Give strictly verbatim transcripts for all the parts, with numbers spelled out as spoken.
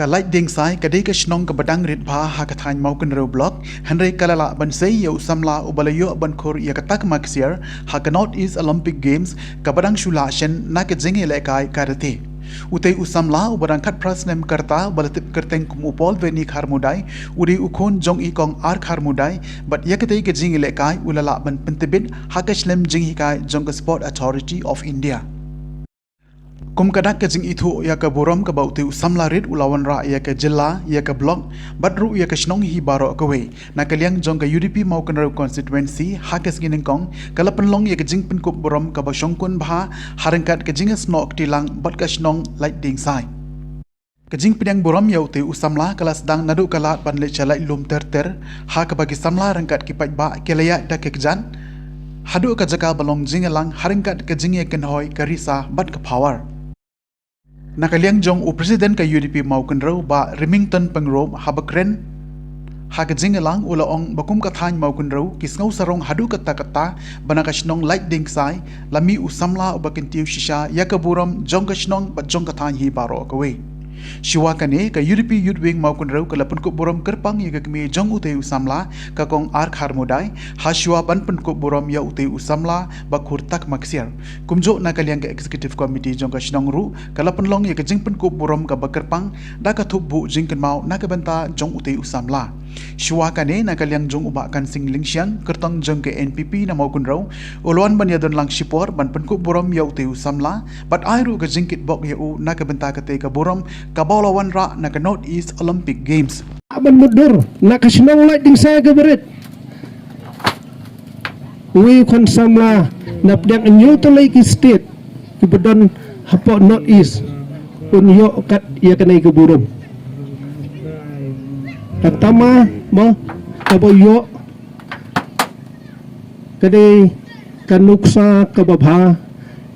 Ka Laitdiengsai ka dei ka shnong kaba dang rit bha ha ka thaiñ Mawkynrew Block, hynrei ka la lah ban sei ïa u samla uba la ïoh ban khur ïa ka takma ksiar ha ka North East Olympic Games kaba dang shu lah shen na ka jingïalehkai karate. Utei u samla uba dang khatphra snem ka rta uba la tip kyrteng kum u Paul Veni Kharmudai, u dei u khun jong i kong R Kharmudai, bad ïa katei ka jingïalehkai u la lah ban pyntbit ha ka shlem jinghikai jong ka Sport Authority of India. Kum ka dak ka jingithuh ïa ka burom kaba utei u samla rit u la wanrah ïa ka jylla, ïa ka block, bad ruh ïa ka shnong hi baroh kawei, na ka liang jong ka U D P Mawkynrew Constituency ha ka sngi nyngkong ka la pynlong ïa ka jingpynkup burom kaba shongkun bha ha ryngkat ka jingïasnoh kti lang bad ka shnong Laitdiengsai. Ka jingpdiang burom ïa utei u samla ka la sdang naduh ka lad ban leit sha Laitlum ter ter, ha kaba ki samla ryngkat ki paidbah ki la ïaid da ka kjat haduh ka jaka ba long jingïalang ha ryngkat ka jingïakynhoi ka risa bad ka power. Na ka liang jong u President ka U D P Mawkynrew, Bah Remington Pyngrope, haba kren ha ka jingïalang u la ong ba kum ka thaiñ Mawkynrew ki sngew sarong haduh katta katta ba na ka shnong Laitdiengsai la mih u samla uba kyntiew shisha ïa ka burom jong ka shnong bad jong ka thaiñ hi baroh kawei. Shuwa kane ka U D P Youth Wing Mawkynrew ka la pynkup burom kyrpang ïa ka kmie jong utei u samla, ka kong R Kharmudai, ha shuwa ban pynkup burom ïa utei u samla ba khur takma ksiar. Kumjuh na ka liang ka Executive Committee jong ka shnong ruh ka la pynlong ïa ka jingpynkup burom kaba kyrpang da ka thup buh jingkynmaw na ka bynta jong utei u samla. Shuwa kane na ka liang jong u Bah Kansing Lyngshiang, kyrtong jong ka N P P na Mawkynrew, u la wan ban ïadon lang shipor ban pynkup burom ïa utei u samla bad ai ruh ka jingkitbok ïa u na ka bynta katei ka burom kaba u la wanrah na ka North East Olympic Games. Ban mutdur na ka shnong Laitdiengsai kaba rit. Uwei u khun samla na pdeng hynñiew tylli ki state kiba don hapoh North East un ïoh kat ïa kane ka burom. Ka tama mo kaba ïoh ka dei ka nuksa kaba bha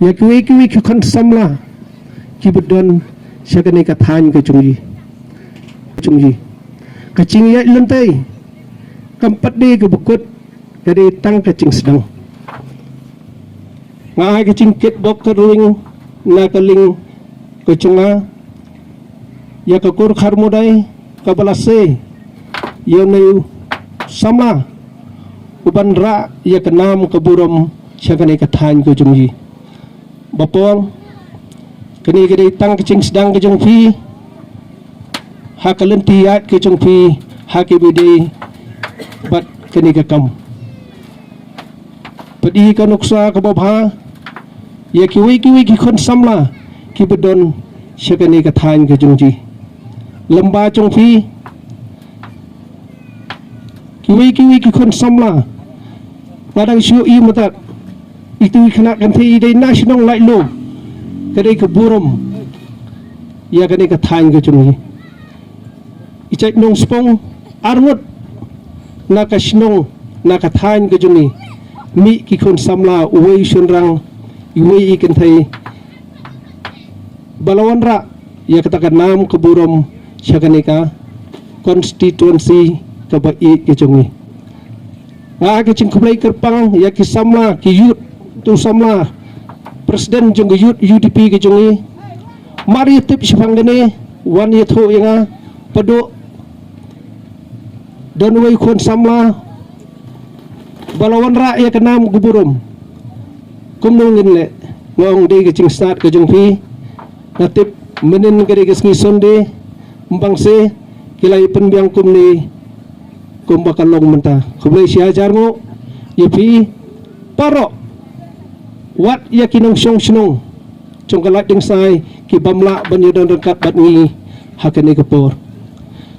ïa kiwei kiwei ki khun samla kiba don sha kane ka thaiñ ka jong ngi. Jong ngi. Ka jingïaid lynti kam pat dei kaba kut, ka dei tang ka jingsdang. Nga ai ka jingkitbok ka ruh na ka liang ka jong nga ïa ka kur Kharmudai kaba la sei ïa une u samla uban rah ïa ka nam ka burom sha kane ka thaiñ ka jong ngi. Ba pong kane ka dei tang ka jingsdang ka jong phi ha ka lynti ïaid ka jong phi ha kaba ïadei bad kane ka kam. Peit ïa ka nuksa kaba bha ïa kiwei kiwei ki khun samla kiba don sha kane ka thaiñ ka jong ngi. Lem bad jong phi kiwei kiwei ki khun samla. Nga dang shu ïohi mynta ïa itu i khynnah kynthei i dei na shnong Laitlum. Ka dei ka burom ïa kane ka thaiñ ka jong ngi. I jait nongspong arngut na ka shnong na ka thaiñ ka jong ngi. Mih ki khun samla, uwei u shynrang, uwei i kynthei, ba la wanrah ïa kata ka nam ka burom sha kane ka constituency kaba ïeit ka jong ngi. Nga ai ka jingkhublei kyrpang ïa ki samla, ki youth, tu samla, president jong ka youth U D P ka jong ngi. Mar ïa tip shaphang kane, wan ïathuh ïa nga, peit, don uwei u khun samla ba la wanrah ïa ka nam ka burom. Kumno ngin leh? Nga ong dei ka jingsnat ka jong phi. Nga tip mynhynnin ka dei ka sngi Sunday, ym bang seh ki la ïa pynbiang kumne kumba ka long mynta. Khublei shihajar nguh ïa phi baroh, wat ïa ki nongshong shnong jong ka Laitdiengsai ki bym lah ban ïadon ryngkat bad ngi ha kane ka por.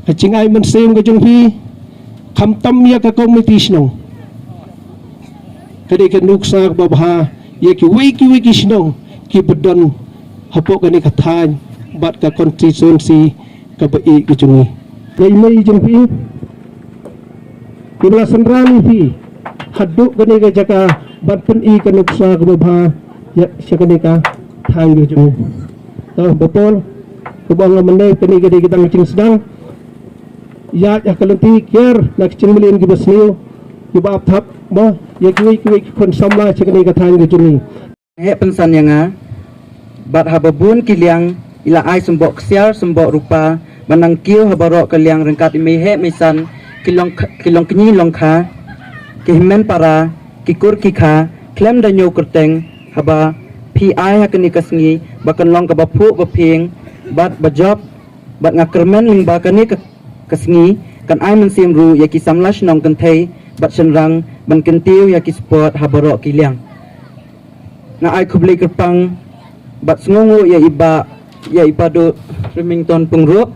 Ka jingai mynsiem ka jong phi, khamtam ïa ka komiti shnong, ka dei ka nuksa kaba bha ïa kiwei kiwei ki shnong kiba don hapoh kane ka thaiñ bad ka constituency kaba ïeit ka jong ngi. Ka imei jong phi, kiba la synran ïa phi haduh kane ka jaka ban pyni ka nuksa kaba bha ïa sha kane ka thaiñ ka jong ngi. To, ba pol, kaba nga mynne kane ka dei ka dang jingsdang. Ïa, ïa ka lynti kiar na ka jingmlien kiba sniew, kiba ap thap, mo, ïa kiwei kiwei ki khun samla sha kane ka thaiñ ka jong ngi. Heh pynsan ïa nga, bad haba bun ki liang I la ai symboh ksiar symboh rupa ban nang kiew ha baroh ka liang ryngkat i mei heh mei san, ki long, ki long kñi long kha, ki hynmen para, ki kur ki kha, khlem da ñiew kyrteng. Haba phi ai ha kane ka sngi ba kan long kaba phuh ba phieng bad ba jop, bad nga kyrmen lyngba kane ka, ka sngi kan ai mynsiem ruh ïa ki samla shnong kynthei bad shynrang ban kyntiew ïa ki sport ha baroh ki liang. Nga ai khublei kyrpang bad sngewnguh ïa i bah, ïa i Bah Duh Remington Pyngrope,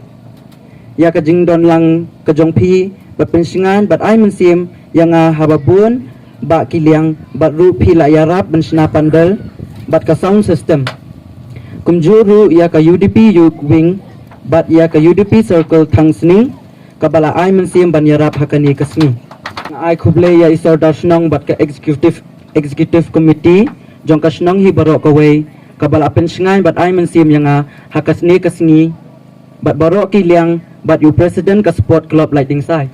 ïa ka jingdon lang ka jong phi bad pynshngaiñ bad ai mynsiem ïa nga haba bun bah ki liang, bad ruh phi la ïarap ban shna pandal bad ka sound system. Kumjuh ruh ïa ka U D P Youth Wing bad ïa ka U D P Circle Thangsning, kaba la ai mynsiem ban ïarap ha kane ka sngi. Nga ai khublei ïa i Sordar Shnong bad ka Executive, Executive Committee jong ka shnong hi baroh kawei, kaba la pynshngaiñ bad ai mynsiem ïa nga ha kane ka sngi, bad baroh ki liang, bad ïa u President ka Sport Club Laitdingsai.